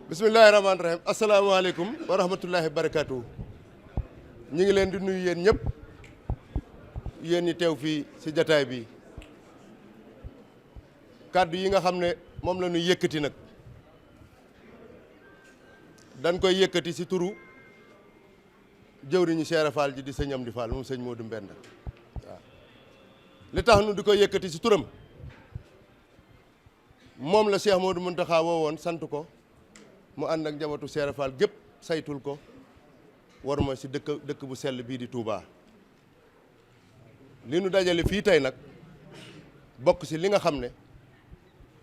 bismillahi rahmaani rahim asalaamaaleykum wa rahmatullahi barakaatu. ñu ngi leen di nuyu yéen ñëpp yéen ñi teew fii ci jataay bi kàddu yi nga xam ne moom la ñuy yëkkati nag dañ koy yëkkati ci turu jëwriñu Cheikh Fall ji di sëñ Amdi Fall moom sëñ Modou Mbenda waaw li tax nu di koy yëkkati ci turam moom la Cheikh Modou Mountakha woowoon sant ko mu ànd ak njabootu Cheikh Fall gépp saytul ko war ma ci dëkk bu sell bii di Touba li nu dajale fii tey nag bokk ci li nga xam ne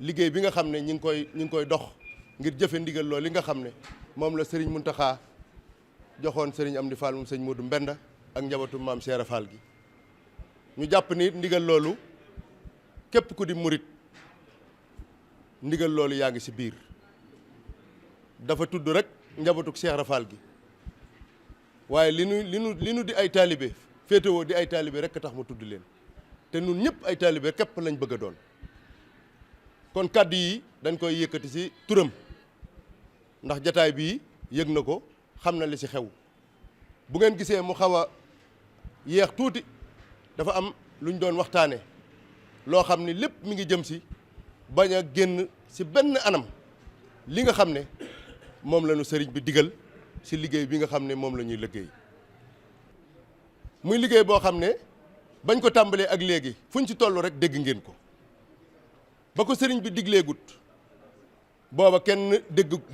liggéey bi nga xam ne ñi ngi koy dox ngir jëfe ndigal loolu li nga xam ne moom la Serigne Mountakha joxoon Serigne Amdi Fall moom sëñ Modou Mbenda ak njabootu maam Cheikh Fall gi ñu jàpp ni ndigal loolu képp ku di murit ndigal loolu yaa ngi ci biir dafa tudd rek njabootu Cheikh Fall gi waaye li nu di ay taalibe féetewoo di ay taalibe rek tax mu tudd leen te nun ñëpp ay taalibe képp lañ bëgg a doon kon kàddu yi dañ koy yëkkati ci turam ndax jataay bii yëg na ko xam na li ci xew bu ngeen gisee mu xaw a yeex tuuti dafa am lu ñu doon waxtaane loo xam ni lépp mi ngi jëm ci bañ a génn ci benn anam li nga xam ne moom la ñu sëriñ bi digal ci liggéey bi nga xam ne moom la ñuy liggéey muy liggéey boo xam ne bañ ko tàmbalee ak léegi fuñ ci toll rek dégg ngeen ko ba ko sëriñ bi digleegut booba kenn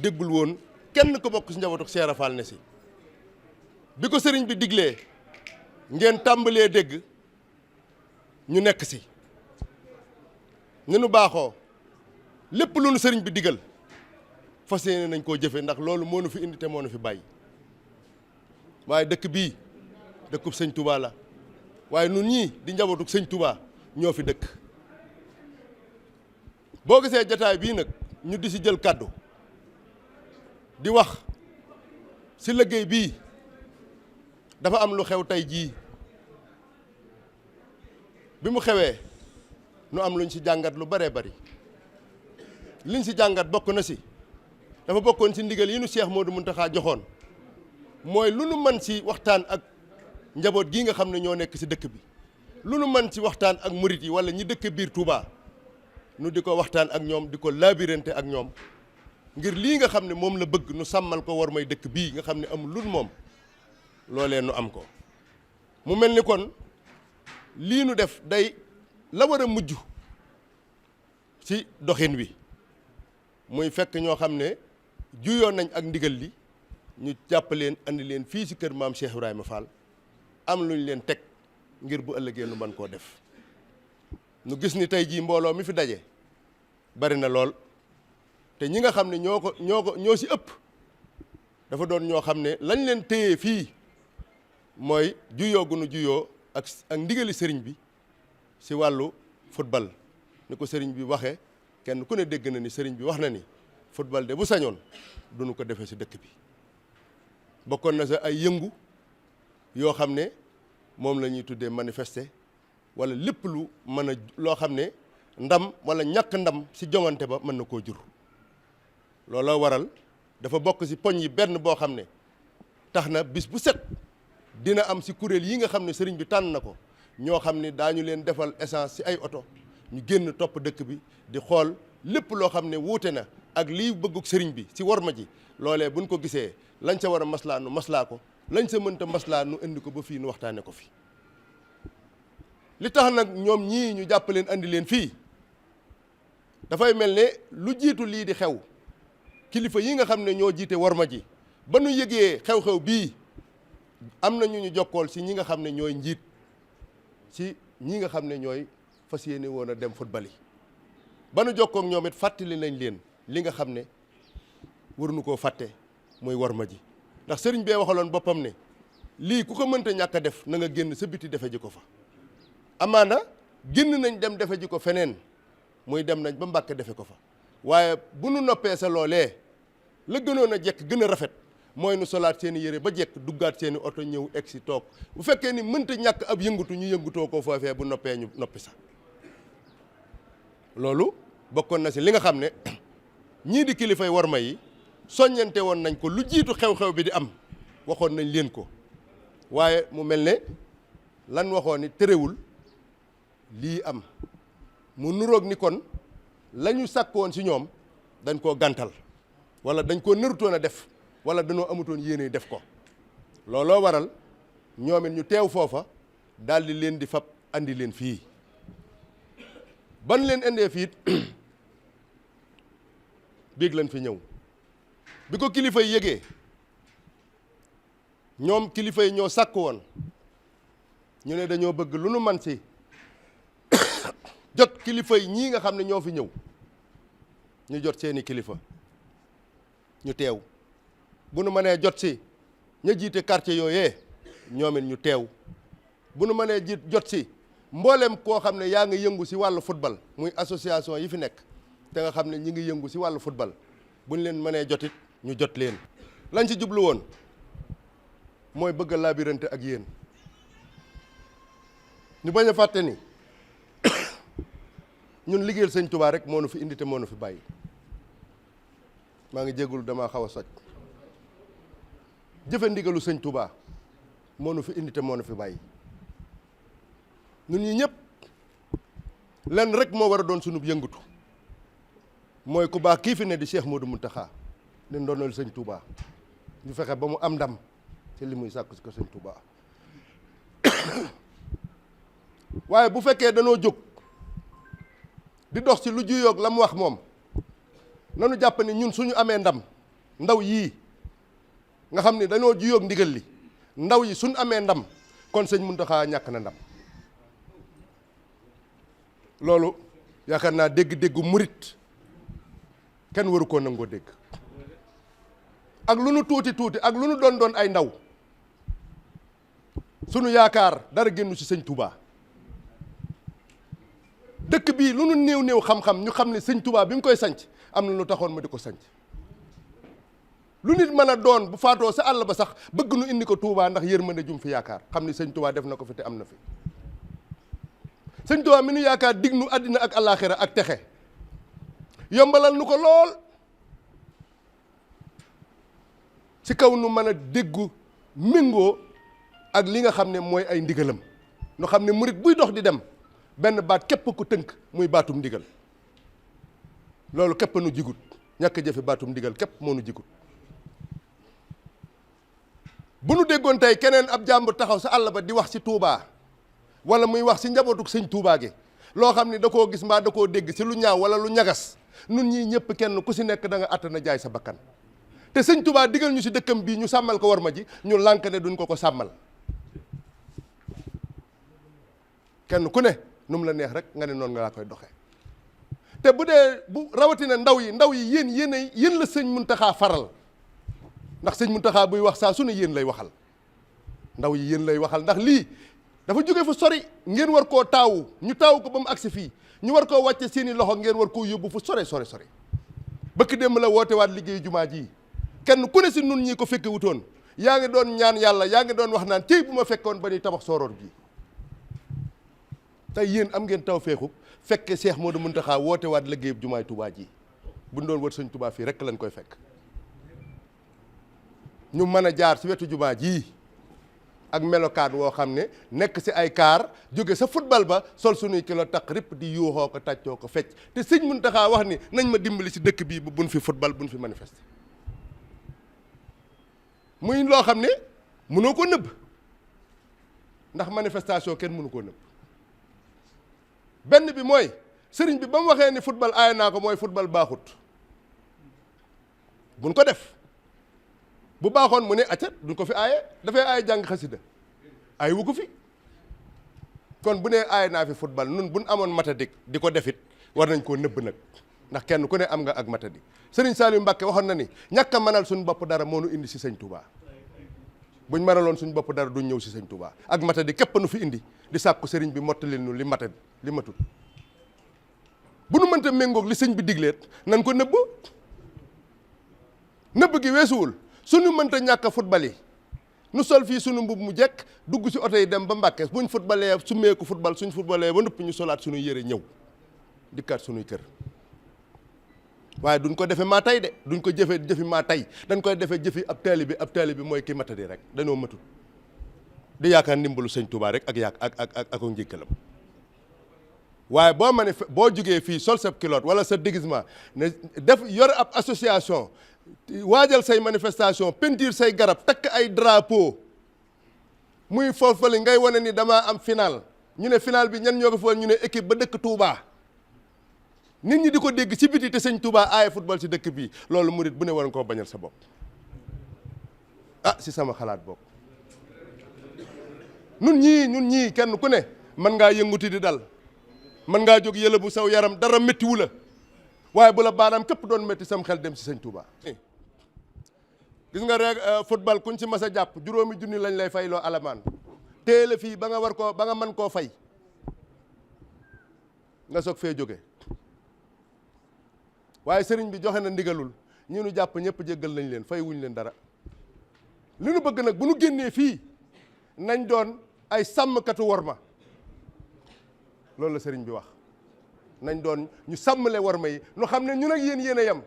déggul woon kenn ko bokk ci njabootu Cheikh Fall ne ci bi ko sëriñ bi diglee ngeen tàmbalee dégg ñu nekk ci ni nu baaxoo lépp lu nu sëriñ bi digal fas yéene nañ koo jëfe ndax loolu moo nu fi indi te moo nu fi bàyyi waaye dëkk bii dëkkub sëñ Touba la waaye nun ñii di njabootu sëñ Touba ñoo fi dëkk boo gisee jataay bii nag ñu di ci jël kàddu di wax ci liggéey bii dafa am lu xew tey jii bi mu xewee nu am luñ ci jàngat lu baree bari liñ ci jàngat bokk na ci dafa bokkoon ci ndigal yi nu Cheikh Modou Mountakha joxoon mooy lu nu mën ci waxtaan ak njaboot gii nga xam ne ñoo nekk ci dëkk bi lu nu mën ci waxtaan ak murit yi walla ñi dëkk biir Touba nu di ko waxtaan ak ñoom di ko labirante ak ñoom ngir lii nga xam ne moom la bëgg nu sàmmal ko war may dëkk bii nga xam ne amul lu moom loolee nu am ko mu mel ni kon lii nu def day la war a mujj ci doxin wi muy fekk ñoo xam ne juyoon nañ ak ndigal li ñu jàpp leen andi leen fii ci kër maam Cheikh Ibrahima Fall am lu ñu leen teg ngir bu ëllëgee nu mën koo def nu gis ni tey jii mbooloo mi fi daje bari na lool te ñi nga xam ne ñoo ci ëpp dafa doon ñoo xam ne lañ leen téye fii mooy juyoo gu nu juyoo ak ndigali sëriñ bi ci wàllu football ni ko sëriñ bi waxee kenn ku ne dégg na ni sëriñ bi wax na ni football de bu sañoon duñu ko defee ci dëkk bi bokkoon na sa ay yëngu yoo xam ne moom la ñuy tuddee manifester walla lépp lu mën a loo xam ne ndam walla ñàkk ndam ci joŋante ba mën na koo jur looloo waral dafa bokk ci poñ yi benn boo xam ne tax na bis bu set dina am ci kuréel yi nga xam ne sëriñ bi tànn na ko ñoo xam ne daañu leen defal essence ci ay oto ñu génn topp dëkk bi di xool lépp loo xam ne wuute na ak liy bëgguk sëriñ bi ci worma ji loolee buñ ko gisee lañ ca war a maslaa nu maslaa ko lañ sa mënta maslaa nu indi ko ba fii nu waxtaane ko fi li tax nag ñoom ñii ñu jàpp leen andi leen fii dafay mel ne lu jiitu lii di xew kilifa yi nga xam ne ñoo jiite worma ji ba nu yëgee xew-xew bii am na ñu jokkool ci ñi nga xam ne ñooy njiit ci ñi nga xam ne ñooy fas yéene woon a dem football yi ba nu jokkook ñoom it fàttali nañ leen li nga xam ne waruñu koo fàtte muy worma ji ndax sëriñ bee waxaloon boppam ne lii ku ko mënta ñàkk a def na nga génn sa biti defe ji ko fa amaana génn nañ dem defe ji ko feneen muy dem nañ ba Mbàkke defe ko fa waaye bu nu noppee sa loolee la gënoon a jekk gën a rafet mooy nu solaat seen i yére ba jekk duggaat seen i oto ñëw egg si toog bu fekkee ni mënta ñàkk ab yëngutu ñu yëngutoo ko foofee bu noppee ñu noppi sax loolu bokkoon na si li nga xam ne ñii di kilifay worma yi soññante woon nañ ko lu jiitu xew-xew bi di am waxoon nañ leen ko waaye mu mel ne lan waxoon ni terewul lii am mu nuroog ni kon la ñu sàkk woon ci ñoom dañ koo gàntal wala dañ koo nërutoon a def wala dañoo amutoon yéene def ko looloo waral ñoom it ñu teew foofa daal di leen di fab andi leen fii ban leen indee fii biig lañ fi ñëw bi ko kilifa yi yëgee ñoom kilifa yi ñoo sàkk woon ñu ne dañoo bëgg lu nu man si jot kilifa yi ñii nga xam ne ñoo fi ñëw ñu jot seeni kilifa ñu teew bu nu mënee jot si ña jiite quartier yooyee ñoom it ñu teew bu nu mënee jot si mboolem koo xam ne yaa ngi yëngu si wàllu football muy association yi fi nekk te nga xam ne ñi ngi yëngu si wàllu football bu ñu leen mënee jotit ñu jot leen lañ ci jublu woon mooy bëgg a labirante ak yéen ñu bañ a fàtte ni ñun liggéeyal sëñ Touba rek moo nu fi indi te moo nu fi bàyyi maa ngi jégalu damaa xaw a soj jëfe ndigalu sëñ Touba moo nu fi indi te moo nu fi bàyyi ñun ñi ñëpp lenn rek moo war a doon sunub yëngatu mooy ku baax kii fi ne di Cheikh Modou Mountakha di ndonal sëñ Touba ñu fexe ba mu am ndam ci li muy sàkku si ko sëñ Touba waaye bu fekkee danoo jóg di dox ci lu juyoog la mu wax moom nanu jàpp ni ñun suñu amee ndam ndaw yii nga xam ni dañoo juyoog ndigal li ndaw yi suñu amee ndam kon sëñ Mountakha ñàkk na ndam loolu yaakaar naa dégg-déggu murit kenn waru koo nangoo dégg ak lu nu tuuti tuuti ak lu nu doon doon ay ndaw sunu yaakaar dara génnu ci sëñ Touba dëkk bii lu nu néew néew xam-xam ñu xam ne sëñ Touba bi mu koy sanc am na lu taxoon ma di ko sanc lu nit mën a doon bu faatoo sa àll ba sax bëgg nu indi ko Touba ndax yërmande jum fi yaakaar xam ni sëñ Touba def na ko fi te am na fi sëñ Touba mi nu yaakaar dig nu àddina ak àllaaxira ak texe yombalal nu ko lool ci kaw nu mën a déggu méngoo ak li nga xam ne mooy ay ndigalam nu xam ne murit buy dox di dem benn baat képp ku tënk muy baatum ndigal loolu képp nu jigut ñàkk jëfe baatum ndigal képp moo nu jigut bu nu déggoon tey keneen ab jàmbur taxaw sa àll ba di wax ci Touba wala muy wax ci njabootuk sëñ Touba gi loo xam ne da koo gis mbaa da koo dégg ci lu ñaaw wala lu ñagas nun ñii ñëpp kenn ku ci nekk da nga àttana jaay sa bakkan te sëñ Touba digal ñu ci dëkkam bii ñu sàmmal ko war ma ji ñu lànk ne duñ ko sàmmal kenn ku ne nu mu la neex rek nga ne noonu nga laa koy doxee te bu dee bu rawatina ndaw yi yéen la sëñ Mountakha faral ndax sëñ Mountakha buy wax saa su ne yéen lay waxal ndaw yi yéen lay waxal ndax lii dafa jóge fu sori ngeen war koo taawu ñu taawu ko ba mu agsi fii ñu war koo wàcce seeni loxo ngeen war koo yóbbu fu sore bëkk démb la woote waat liggéeyu jumaa ji kenn ku ne si nun ñi ko fekke wutoon yaa ngi doon ñaan yàlla yaa ngi doon wax naan tey bu ma fekkoon ba ñuy tabax sooroor bii tey yéen am ngeen taw feexu fekke Cheikh Modou Mountakha woote waat liggéeyu jumaay Touba ji buñ doon wër sëñ Touba fii rek lañ koy fekk ñu mën a jaar ci wetu jumaa ji ak melokaan woo xam ne nekk ci ay kaar jóge sa football ba sol suñuy kilo taq ripp di yuuxoo ko tàccoo ko fecc te sëñ Mountakha wax ni nañ ma dimbali ci dëkk bii bu buñ fi football buñ fi manifester muy loo xam ne mënoo ko nëbb ndax manifestation kenn mënu koo nëbb benn bi mooy sëriñ bi ba mu waxee ni football aaye naa ko mooy football baaxut buñ ko def bu baaxoon mu ne acca duñ ko fi aaye dafay aaye jàng xasida aaye wu ko fi kon bu nee aaye naa fi football nun buñ amoon matadik di ko defit war nañ koo nëbb nag ndax kenn ku ne am nga ak matadi sëriñ Saliou Mbacké waxoon na ni ñàkk a mënal suñ bopp dara moo nu indi si sëñ Touba buñ mënaloon suñ bopp dara duñ ñëw si sëñ Touba ak matadi képp nu fi indi di sàkku sëriñ bi mottalil nu li matadi li matut bu nu mënta méngoog li sëñ bi digleet nan ko nëbb nëbb gi weesuwul suñu mënta ñàkk a football yi nu sol fii suñu mbub mu jekk dugg si oto yi dem ba Mbàkke buñ footballee summeeku football suñ footballee ba noppi ñu solaat suñuy yëre ñëw dikkaat suñuy kër waaye duñ ko defee maa tay de duñ ko jëfee jëfi maa tay dañ koy defee jëfi ab taalibe mooy ki matadi rek dañoo matul di yaakaar ndimbalu sëñ Touba rek ak njëkkalam. waaye boo boo jugee fii sol sa kilote wala sa déguisement ne def yor ab association waajal say manifestation peinture say garab takk ay drapeau muy foofale ngay wane ni damaa am final ñu ne final bi ñan ñoo ko fool ñu ne équipe ba dëkk Touba nit ñi di ko dégg ci biti te sëñ Touba aaye football ci dëkk bi loolu murit bu ne war nga koo bañal sa bopp si sama xalaat bopp. ñun ñii kenn ku ne mën ngaa yënguti di dal mën ngaa jóg yëla bu saw yaram dara méttiwu la waaye bu la baanaam képp doon métti sam xel dem ci sëñ Touba. gis nga rek football kuñ ci mas a jàpp 5,000 lañ lay fayloo alamaan téele fii ba nga mën koo fay nga soog fee jóge waaye sëriñ bi joxe na ndigalul ñu nu jàpp ñëpp jéggal nañ leen fay wuñ leen dara li nu bëgg nag bu nu génnee fii nañ doon ay sàmmkatu worma loolu la sëriñ bi wax nañ doon ñu sàmmale worma yi nu xam ne ñun ak yéen a yem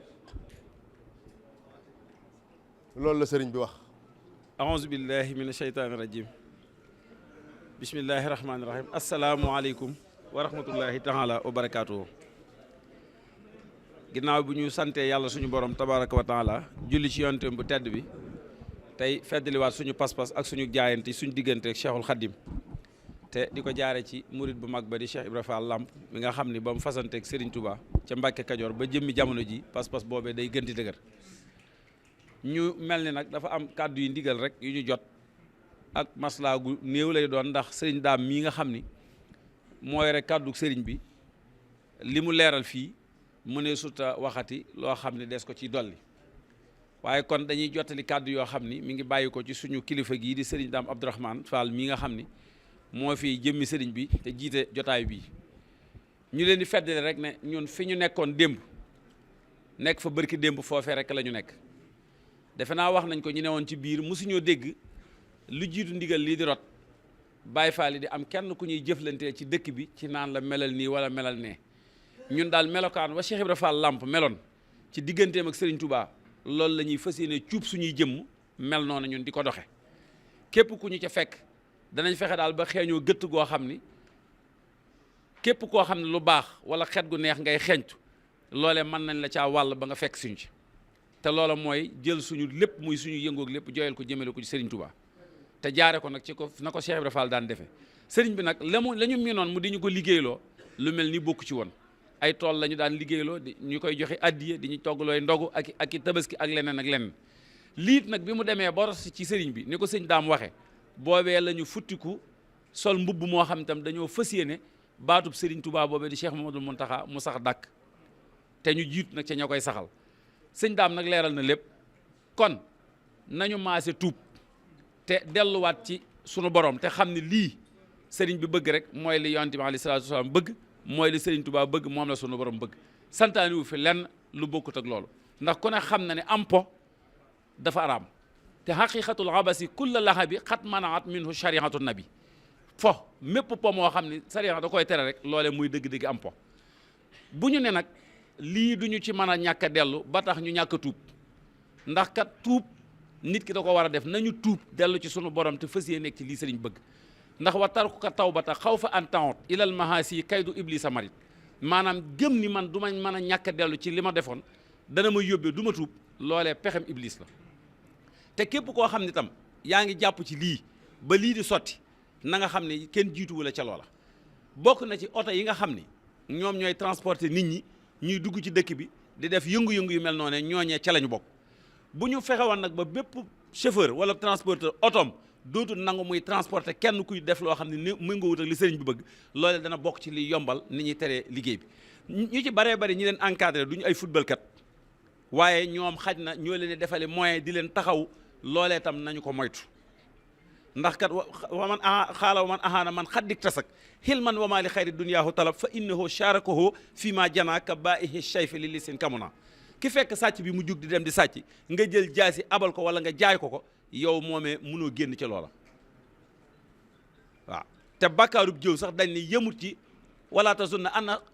loolu la sëriñ bi wax. aouzu billahi min asheytaani rajim bismillahi rahmaani rahim asalaamualeykum wa rahmatullahi taala wa barakaatuhu. ginnaaw bu ñu santee yàlla suñu borom tabaraka wa taala julli ci yonteem bu tedd bi tey feddaliwaat suñu pas-pas ak suñu jaayante suñu diggante ak Cheikhul Khadim te di ko jaare ci murid bu mag ba di Cheikh Ibra Fall Lamp mi nga xam ni ba mu fasanteeg Serigne Touba ca Mbàkke Kajoor ba jëmmi jamono ji pas-pas boobee day gën di dëgër. ñu mel ni nag dafa am kàddu yi ndigal rek yu ñu jot ak maslaa gu néew lay doon ndax sëriñ daam mii nga xam ni mooy rek kàddu sëriñ bi li mu leeral fii mu ne suta waxati loo xam ne des ko ci dolli waaye kon dañuy jottali kàddu yoo xam ni mi ngi bàyyi ko ci suñu kilifa gii di sëriñ daam Abdourahmane Fall mii nga xam ni moo fi jëmmi sëriñ bi te jiite jotaay bii ñu leen di feddali rek ne ñun fi ñu nekkoon démb nekk fa bërki démb foofee rek la ñu nekk. defe naa wax nañ ko ñu ne woon ci biir mosuñoo dégg lu jiitu ndigal lii di rot Baay Faal yi di am kenn ku ñuy jëflantee ci dëkk bi ci naan la melal nii wala melal nee ñun daal melokaan wa Cheikh Ibra Fall Lamp meloon ci digganteem ak Serigne Touba loolu la ñuy fas yéene cuub suñuy jëmm mel noonu ñun di ko doxe képp ku ñu ca fekk danañ fexe daal ba xeeñoo gëtt goo xam ni képp koo xam ne lu baax wala xet gu neex ngay xeeñtu loolee mën nañ la caa wàll ba nga fekk suñu ci te loola mooy jël suñu lépp muy suñu yëngoog lépp jooyal ko jëmale ko ci Serigne Touba te jaare ko nag ci ko na ko Cheikh Ibra Fall daan defee Serigne bi nag la ñu miinoon mu di ñu ko liggéeyloo lu mel ni bokku ci woon ay tool la ñu daan liggéeyloo di ñu koy joxe addiye di ñu toggalooy ndogu ak i tabaski ak leneen ak leneen liit nag bi mu demee boros ci Serigne bi ni ko sëñ daam waxe boobee la ñu futtiku sol mbubb moo xam itam dañoo fas yéene baatub Serigne Touba boobee di Cheikh Mamadou Mountakha mu sax dàkk te ñu jiit nag ca ña koy saxal sëñ daam nag leeral na lépp kon nañu maase tuub te delluwaat ci sunu borom te xam ne lii sëriñ bi bëgg rek mooy li yonent bi alayhi salaatu wasalaam bëgg mooy li sëriñ Tuubaa bëgg moom la sunu borom bëgg santaani wu fi lenn lu bokkut ak loolu ndax ku ne xam na ne am po dafa araam te xaqiqatul abasi kulla lahabi xat manaat minhu shariatu nabi fo mépp po moo xam ne sariya da koy tere rek loole muy dëgg-dëgg am po bu ñu ne nag lii duñu ci mën a ñàkk a dellu ba tax ñu ñàkk a tuub ndax kat tuub nit ki da ko war a def nañu tuub dellu ci sunu borom te fas yéene nekk ci lii sëriñ bëgg ndax wa tarkuka tawbata xaw fa an taot ilal mahasi kaydu iblisa marit maanaam gëm ni man du ma mën a ñàkk a dellu ci li ma defoon dana ma yóbbee du ma tuub loolee pexem iblis la te képp koo xam ne tam yaa ngi jàpp ci lii ba lii di sotti na nga xam ne kenn jiituwu la ca loola bokk na ci oto yi nga xam ni ñoom ñooy transporter nit ñi ñuy dugg ci dëkk bi di def yëngu-yëngu yu mel noonu ñooñee ca la ñu bokk bu ñu fexe woon nag ba bépp chauffeur wala transporteur otoom dootul nangu muy transporter kenn kuy def loo xam ne mu nga wut ak li sëriñ bi bëgg loole dana bokk ci li yombal ni ñuy teree liggéey bi ñu ci baree bari ñi leen encadré du ñu ay football kat waaye ñoom xaj na ñoo leen di defale moyen di leen taxaw loolee tam nañu ko moytu ndax kat wa man xaala wa man ahaana man xaddik tasak xilman wa maa li xayri duniyaahu talab fa innahu sharakahu fi ma janaaka baihi shayfi li lisin kamuna ki fekk sàcc bi mu jug di dem di sàcc nga jël jaasi abal ko wala nga jaay ko yow moomee mënoo génn ci loola waaw te bàkkaarub jëw sax dañ ne yemut ci wala tazunna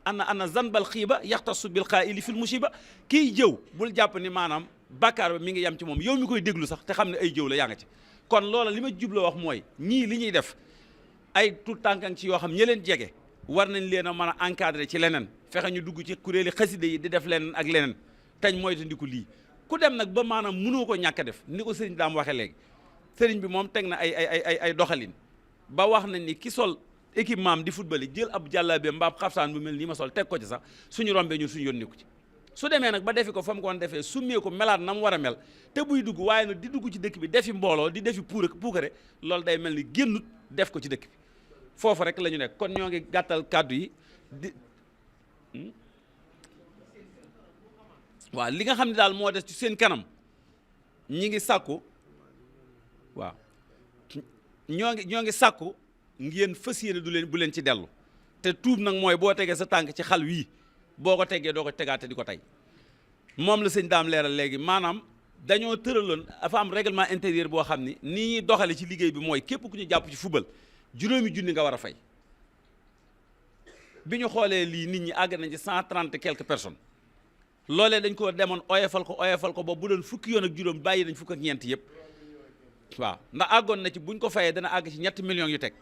anna zanbal xiiba yaxtasu bil qaa'ili fil musiba kii jëw bul jàpp ni maanaam bàkkaar ba mi ngi yem ci moom yow mi koy déglu sax te xam ne ay jëw la yaa nga ci kon loola li ma jubloo wax mooy ñii li ñuy def ay tout tànkan ci yoo xam ñi leen jege war nañ leen a mën a encadrer ci leneen fexe ñu dugg ci kuréeli xasida yi di def leneen ak leneen tañ moytandiku lii ku dem nag ba maanaam mënoo ko ñàkk a def ni ko sëriñ daam waxee léegi sëriñ bi moom teg na ay doxalin ba wax nañ ni ki sol équipement am di football yi jël ab jàllaabe mbaab xafsaan bu mel nii ma sol teg ko ci sax suñu rombee ñun suñu yónni ko ci su demee nag ba defi ko fa mu ko woon defee summee ko melaat na mu war a mel te buy dugg waaye nag di dugg ci dëkk bi defi mbooloo di defi puukare loolu day mel ni génnut def ko ci dëkk bi foofu rek la ñu nekk kon ñoo ngi gàttal kàddu yi di waaw li nga xam ne daal moo des ci seen kanam ñi ngi sàkku waaw ñoo ngi sàkku ngeen fas yéene bu leen ci dellu te tuub nag mooy boo tegee sa tànk ci xal wii boo ko teggee doo ko tegaate di ko tey moom la sëñ daam leeral léegi maanaam dañoo tëraloon dafa am règlement intérieur boo xam ni ñuy doxale ci liggéey bi mooy képp ku ñu jàpp ci football juróomi junni nga war a fay bi ñu xoolee lii nit ñi àgg nañ ci 130 et quelques personnes loolee dañ ko demoon oyofal ko ba bu doon fukki yoon ak juróom bàyyi nañ fukk ak ñeent yëpp waaw ndax àggoon na ci buñ ko fayee dana àgg ci 3 millions yu teg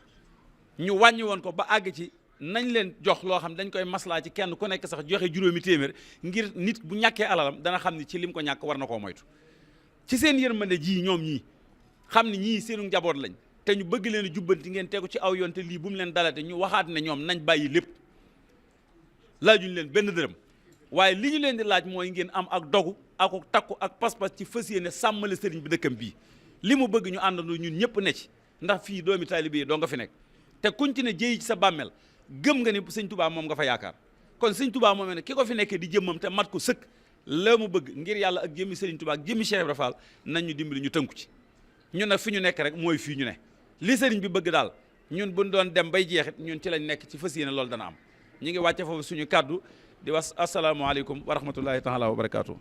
ñu wàññi woon ko ba àgg ci nañ leen jox loo xam dañ koy maslaa ci kenn ku nekk sax joxe juróomi téeméer ngir nit bu ñàkkee alalam dana xam ni ci lim ko ñàkk war na koo moytu ci seen yërmande ji ñoom ñii xam ni ñii seenu njaboot lañ te ñu bëgg leen jubbanti ngeen tegu ci aw yoon te lii bu mu leen dalate ñu waxaat ne ñoom nañ bàyyi lépp laajuñ leen benn dërëm waaye li ñu leen di laaj mooy ngeen am ak dogu ak takku ak pas-pas ci fas yéene sàmmale sëriñ bi dëkkam bii li mu bëgg ñu àndandoo ñun ñëpp ne ci ndax fii doomi taalibe yi doo nga fi nekk te kuñ ci ne jéyi ci sa bàmmeel gëm nga ni sëñ Touba moom nga fa yaakaar kon sëñ Touba moom ne ki ko fi nekkee di jëmmam te mat ko sëkk la mu bëgg ngir yàlla ak jëmmi sëriñ Touba ak jëmmi Cheikh Ibra Fall nañ ñu dimbali ñu tënku ci ñun nag fi ñu nekk rek mooy fii ñu ne li sëriñ bi bëgg daal ñun buñ doon dem bay jeexit ñun ci lañ nekk ci fas yéene loolu dana am ñi ngi wàcce foofu suñu kàddu di wax asalaamaaleykum wa rahmatullahi taala wa barakaatu.